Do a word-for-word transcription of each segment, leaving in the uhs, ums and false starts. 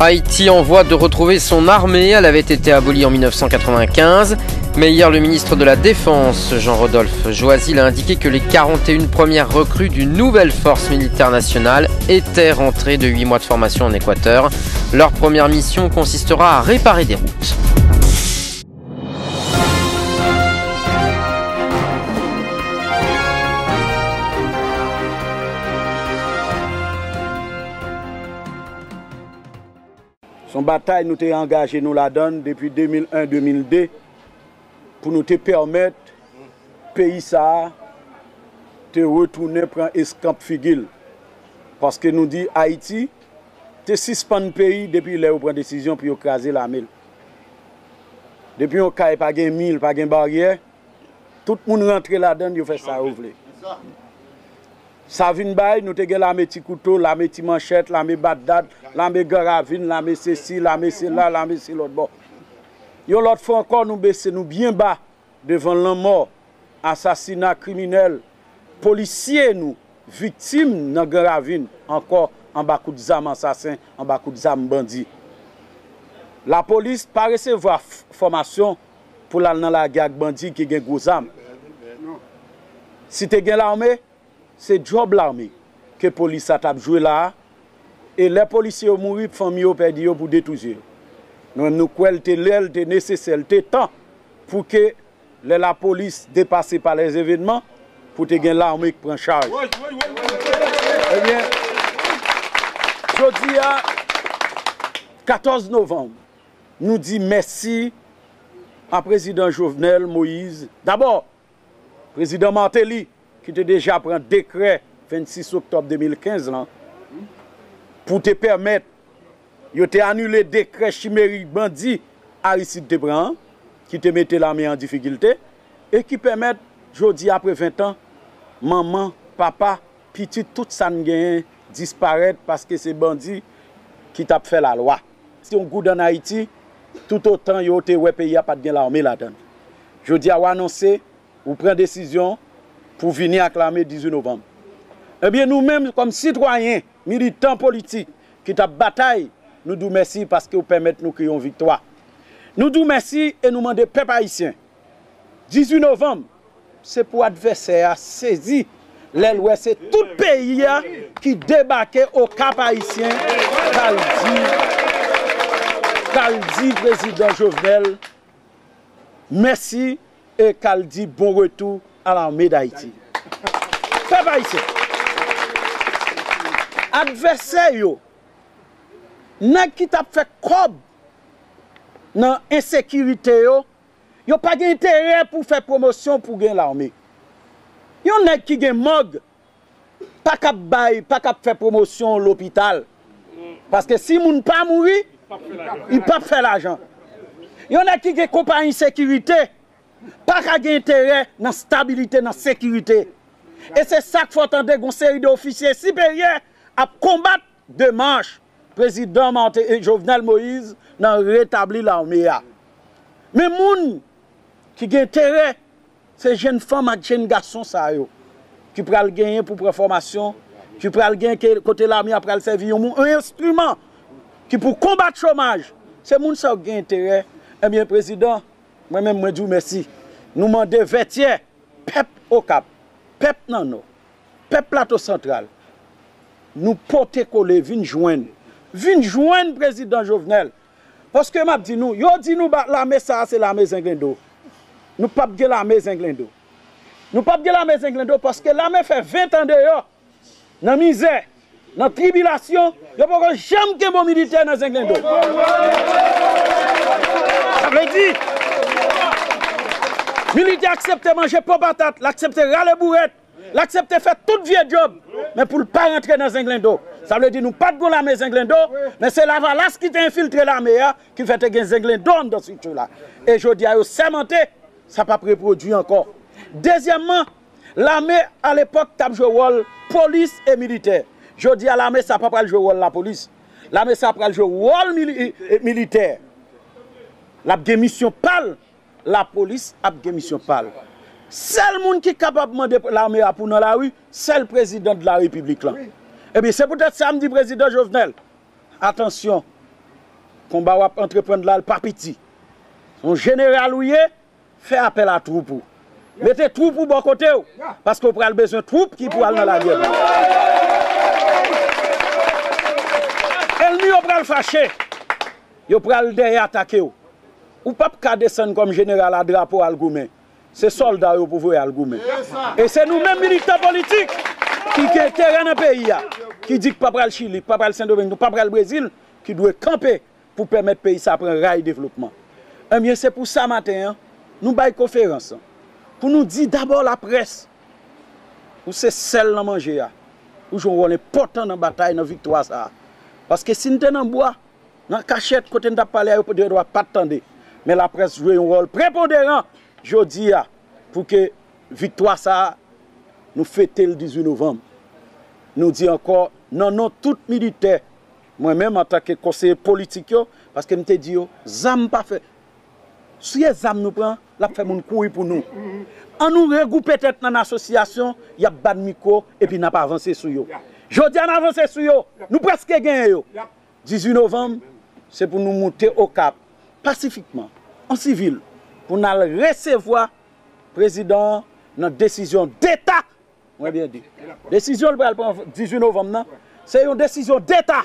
Haïti en voie de retrouver son armée. Elle avait été abolie en mille neuf cent quatre-vingt-quinze. Mais hier, le ministre de la Défense, Jean-Rodolphe Joasile, a indiqué que les quarante et une premières recrues d'une nouvelle force militaire nationale étaient rentrées de huit mois de formation en Équateur. Leur première mission consistera à réparer des routes. Se yon batay nou te angaje nou ladan l depi de mil en, de mil de, pou nou te pèmèt peyi sa a te retounen pran eskanp figi l. Paske nou di Ayiti te sispann peyi depi lè yo pran desizyon pou yo kraze lame l. Depi yon kay pa gen mi, pa gen baryè, tout moun rantre ladan l, yo fè sa yo vle. Sa vin bay, nou te gen lame ti kouto, lame ti manchèt, lame batdat, lame gran ravin, lame sesi, lame sela, lame se lòt bò. Yon lòt fwa ankò, nou bese nou byen ba devan lanmò, asasina kriminèl, polisye nou viktim nan Gran Ravin ankò anba kout zam ansasen, anba kout zam bandi. Lapolis pa resevwa f- fòmasyon pou l al nan lagè ak bandi ki gen gwo zam. Si te gen lame, se djòb lame ke polis la t ap jwe la a, e lè polisye yo mouri, fanmi yo pèdi yo pou detouye yo. Nou menm nou kwè l te lè, l te nesesè, l te tan pou ke lè lapolis depase pa lèzevenman, pou te gen lame k pran chaj. Ebyen, jodi a, katòz novanm, nou di mèsi a prezidan Jovenel Moïse. Dabò, prezidan Martelly, ki te deja pran dekrè vennsis oktòb de mil kenz lan, pou te pèmèt yo te anile dekrè chimerik bandi Aristide te pran an, ki te mete lame an difikilte, e ki pèmèt, jodi, apre ven tan, manman, papa, pitit, tout sa n genyen disparèt paske se bandi ki t ap fè lalwa. Se yon goud ann Ayiti, toutotan yo te wè peyi a pa t gen lame ladan l. Jodi a, w anonse, ou pran desizyon pou vini ak lame dizuit novanm. Ebyen, nou menm, kòm sitwayen, militan politik ki t ap batay, nou di w mèsi paske w pèmèt nou kriye yon viktwa. Nou di w mèsi e nou mande pèp ayisyen, dizuit novanm, se pou advèsè a sezi lè l wè se tout peyi a ki debake Okap Ayisyen k al di, k al di prezidan Jovenel mèsi e k al di bon retou a lame d Ayiti. Pèp ayisyen, advèsè yo, nèg ki t ap fè kòb nan ensekirite yo, yo pa gen enterè pou fè pwomosyon pou gen lame. Yon nèg ki gen mòg pa k ap bay, pa k ap fè pwomosyon lopital. Paske si moun pa mouri, li p ap fè lajan. Yon nèg ki gen konpayi sekirite pa ka gen enterè nan stabilite, nan sekirite. E se sa k fè w tande gon seri de ofisye siperyè ap konbat demach prezidan Marte- Jovenel Moïse nan retabli lame a. Men moun ki gen enterè, se jenn fanm ak jenn gason sa yo ki pral genyen pou pran fòmasyon, ki pral gen ke- kote lame a pral sèvi yon moun, yon enstriman ki pou konbat chomaj. Se moun sa yo ki gen enterè. Ebyen, prezidan, mwen menm, mwen di w mèsi. Nou mande Vètyè, pèp Okap, pèp nan Nò, pèp Plato Santral, nou pote kole, vin jwenn, vin jwenn prezidan Jovenel. Paske m ap di nou, yo di nou ba- lame sa a se lame zenglendo. Nou p ap gen lame zenglendo. Nou p ap gen lame zenglendo paske lame fè ven tan deyò, nan mizè, nan tribilasyon, yo poko janm kenbe yon militè nan zenglendo. Sa vle di, militè aksepte manje po patat, l aksepte rale bourèt, l aksepte fè tout vye djòb, men pou l pa rantre nan zenglendo. Sa vle di nou pa t gon lame zenglendo, men se Lavalas ki te enfiltre lame a, ki fè te gen zenglendo anndan estrikti la. E jodi a yo sèmante, sa p ap repwodui ankò. Dezyèmman, lame alepòk t ap jwe wòl polis e militè. Jodi a, lame sa pa pral jwe wòl lapolis. Lame sa pral jwe wòl mili- e- militè. L ap gen misyon pa l, lapolis ap gen misyon pa l. Sèl moun ki kapab mande lame a pou nan lari, sèl prezidan de la repiblik lan. Ebyen, se poutèt sa m di prezidan Jovenel, atansyon, Konba w ap antreprann la, l pa piti. Se yon jeneral ou ye, fè apèl a twoup ou. Mete twoup ou bò kote w, paske w pral bezwen twoup ki pou al nan lagè pou ou. Ènmi yo pral fache, yo pral dèyè atake w. Ou p ap ka desann kòm jeneral a drapo al goumen. Se sòlda yo pou voye al goumen. E se nou menm militan politik ki gen teren nan peyi a, ki di k pa pral Chili, k pa pral Sendomeng, nou pa pral Brezil, ki dwe kanpe pou pèmèt peyi sa pran ray devlopman. Ebyen, se pou sa maten an, nou bay konferans lan. Pou nou di dabò laprès, ou se sèl nan manje a. Ou jwe yon wòl enpòtan nan batay, nan viktwa sa a. Paske si n te nan bwa, nan kachèt, kote n t ap pale a, yo dwa pa t tande. Men laprès jwe yon wòl preponderan jodi a pou ke viktwa sa a, nou fete l dizuit novanm. Nou di ankò, nan non tout militè, mwen menm antanke konseye politik yo, paske m te di yo, zam pa fè, si e zam nou pran, l ap fè moun kouri pou nou. An nou regwoupe tèt n ann asosyasyon, y ap ba n mikwo, epi n ap avanse sou yo. Jodi a n avanse sou yo, nou prèske genyen yo. Dizuit novanm, se pou nou moute Okap, pasifikman, an sivil, pou n al resevwa prezidan an nan desizyon deta, mwen byen di. Desizyon l pral pran dizuit novanm nan, se yon desizyon deta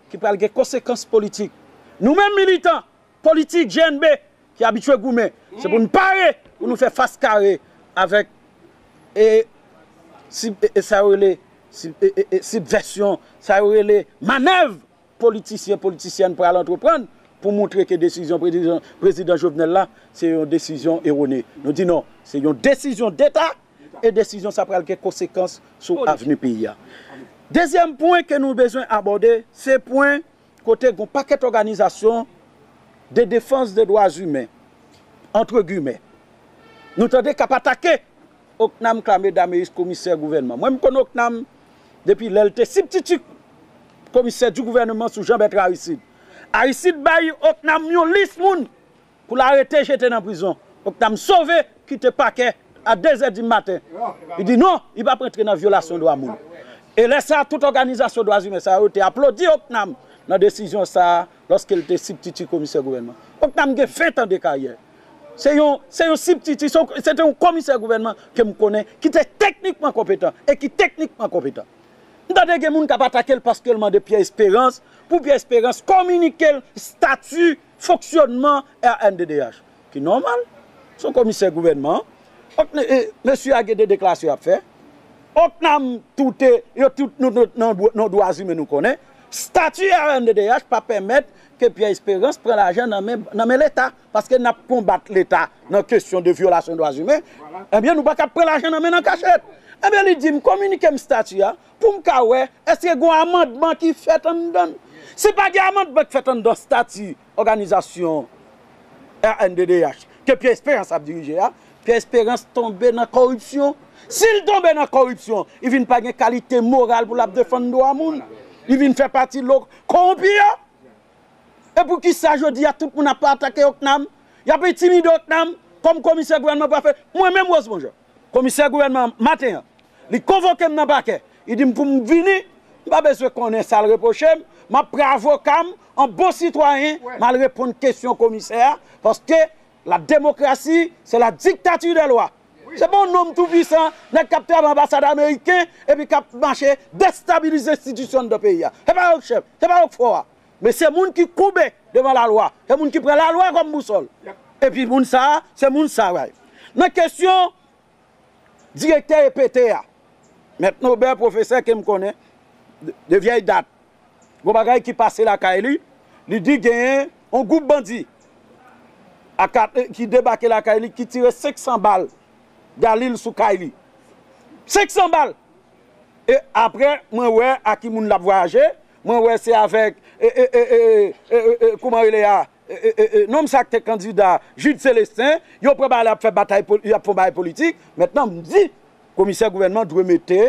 ki pral gen konsekans politik. Nou menm militan politik G N B ki abitye goumen, se pou n pare pou nou fè fas kare avèk e, si, e, e sa yo rele si, e, e, e, sibvèsyon, sa yo rele manèv politisyen, politisyèn pral antreprann pou montre ke desizyon prezidan, prezidan Jovenel la, se yon desizyon ewone. Nou di non, se yon desizyon deta e desizyon sa pral gen konsekans sou avni peyi a. Dezyèm pwen ke nou bezwen abòde, se pwen kote gon pakèt òganizasyon de defans de dwa imen, antre gimè. Nou tande k ap atake Ocnam Clamé Daméus, komisè gouvènman. Mwen, m konn Ocnam depi lè l te sibtiti komisè di gouvènman sou Jean Bertrand Aristide. Aristide bay Ocnam yon lis moun pou l arete, jete nan prizon. Ocnam sove, kite pakè a de zè di maten. Li di non, li p ap rantre nan vyolasyon dwa moun. E lè sa a, tout òganizasyon dwa imen sa yo te aplodi Ocnam nan desizyon sa a, lòske l te sibtiti komisè gouvènman. Ocnam gen ven tan de karyè. Se yon, se yon sibtiti, se yon, se te yon komisè gouvènman ke m konnen, ki te teknikman konpetan e ki teknikman konpetan. M tande gen moun k ap atake l paske l mande Pierre Espérance pou Pierre Espérance kominike l estati fonksyònman R N D D H, ki nòmal. Se yon komisè gouvènman. Donk, e, mesye a gen de deklarasyon y ap fè. Ocnam tout, yo tout nou, nou, nan dwa, nan dwa imen nou konnen. Estati R N D D H pa pèmèt ke Pierre Espérance pran lajan nan men, nan men Leta, paske n ap konbat Leta nan kesyon de vyolasyon dwa imen. Ebyen, nou pa ka pran lajan nan men nan kachèt. Ebyen, li di m, kominike m estati a pou m ka wè èske gen yon amandman ki fèt anndan l. Si pa gen amandman ki fèt anndan estati òganizasyon R N D D H ke Pierre Espérance ap dirije a, Pierre Espérance tonbe nan kòripsyon. Si l tonbe nan kòripsyon, li vin pa gen kalite moral pou l ap defann dwa moun. Li vin fè pati lo kowonpi yo. E poukisa jodi a tout moun ap atake Ocnam? Y ap entimide Ocnam kòm komisè gouvènman pral fè. Mwen menm, Rosemond Jean, komisè gouvènman maten an, li konvoke m nan pakè. Li di m pou m vini, m pa bezwen konnen sa l repwoche m. M ap pran avoka m, an bon sitwayen, m al reponn kesyon komisè a, paske la démocratie, c'est la dictature des lois. Se pa yon nonm toupwisan, nèg k ap travay anbasad ameriken, epi k ap mache destabilize enstitisyon anndan peyi a. Se pa yo k chèf, se pa yo k fò a. Men se moun ki koube devan lalwa, se moun ki pran lalwa kòm bousòl. Epi moun sa a, se moun sa a. Nan kesyon direktè E P T a, Mèt Nobè, pwofesè ke m konnen de, de vyèy dat, gon bagay ki pase lakay li, li di genyen yon gwoup bandi a kat, ki debake lakay li, ki tire senk san bal Galil sou kay li. Senk san bal! E apre, mwen wè a ki moun l ap vwayaje, mwen wè se avèk, e, e, e, e, e, e, e, kouman rele a, e, e, e, e, nonm sa k te kandida, Jude Célestin, yo pran bagay la ap fè batay, y ap fè yon bagay politik. Mentnan, m di, komisè gouvènman dwe mete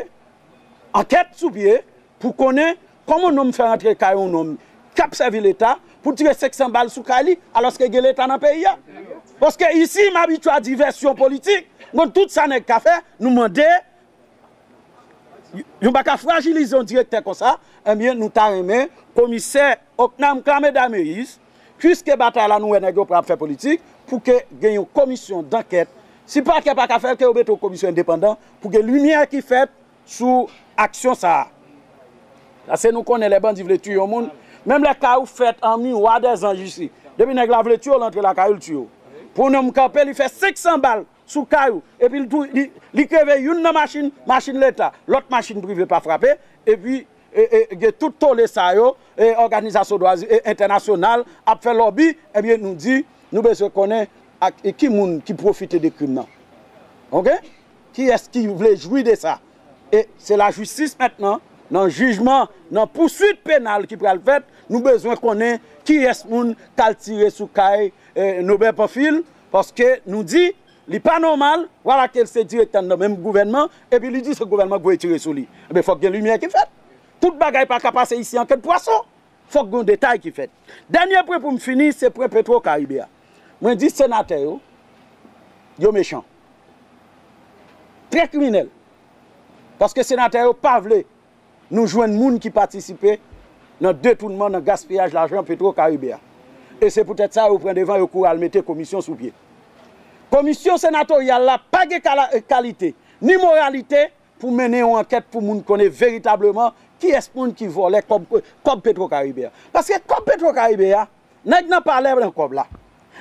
ankèt sou pye pou konnen kòman yon nonm fè rantre kay yon nonm k ap sèvi Leta pou tire senk san bal sou kay li, alòske gen Leta nan peyi a. Paske isi, m abitye a divèsyon politik, m konn tout sa nèg ka fè, nou mande, yo pa ka frajilize yon direktè konsa, ebyen, nou ta renmen komisè Ocnam Clamé Daméus, Piske batay la nou wè nèg yo prè ap fè politik, pou ke gen yon komisyon dankèt. Si pakè pa ka fè l, ke yo mete yon komisyon endepandan pou gen limyè ki fèt sou aksyon sa a. Paske nou konnen lè bandi vle tiye yon moun, menm lè kay ou fèt an miwa dèzanj isi, depi nèg la vle tiye w, l antre lakay ou, l tiye w. Pou yon nonm kanpe, li fè senk san bal sou kay ou, epi li, li, li kreve youn nan machin, machin leta, lòt machin prive pa frape, epi e, e, gen tout tole sa yo, e, òganizasyon dwa e, entènasyonal ap fè lòbi, ebyen nou di, nou bezwen konnen ak, e ki moun ki pwofite de krim nan. Oke? Kiyès ki vle jwi de sa? E se lajistis mentnan, nan jijman, nan pouswit penal ki pral fèt, nou bezwen konnen kiyès moun k al tire sou kay, e, Nobè Panfil, paske nou di, li pa nòmal, vwala ke l se direktè nan menm gouvènman, epi li di se gouvènman k voye tire sou li. Ebyen, fòk gen limyè ki fèt. Tout bagay pa ka pase isi an ke de pwason. Fòk gen yon detay ki fèt. Dènye pwen pou m fini, se pwen Petro Caribe a. Mwen di senatè yo, yo mechan. Trè kriminèl. Paske senatè yo pa vle nou jwenn moun ki patisipe nan detounman, nan gaspiyaj lajan Petro Caribe a. E se poutèt sa yo pran devan, yo kouri al mete komisyon sou pye. Komisyon senatoryal la pa gen kala-, kalite, ni moralite pou mennen yon ankèt pou moun konnen veritableman kiyès moun ki vòlè kòb, kòb Petro Caribe a. Paske kòb Petro Caribe a, nèg nan palè nan kòb la.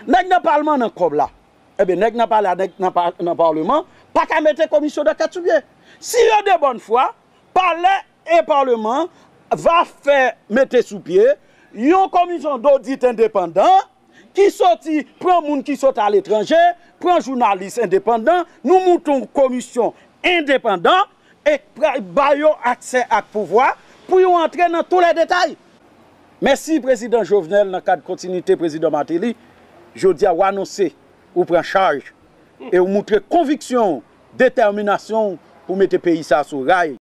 Nèg nan palman nan kòb la. Ebyen, nèg nan palè a, nèg nan pa-, nan palman, pa ka mete komisyon dankèt sou pye. Si yo de bòn fwa, palè e palman va fè mete sou pye yon komisyon dodit endepandan ki soti, pran moun ki sot aletranje, pran jounalis endepandan, nou moute yon komisyon endepandan e pra-, ba yo aksè ak pouvwa pou yo antre nan tou lè detay. Mèsi Prezidan Jovenel, nan kad kontinite Prezidan Martelly, jodi a w anonse ou pran chaj e ou moutre konviksyon w, detèminasyon w pou mete peyi sa a sou ray.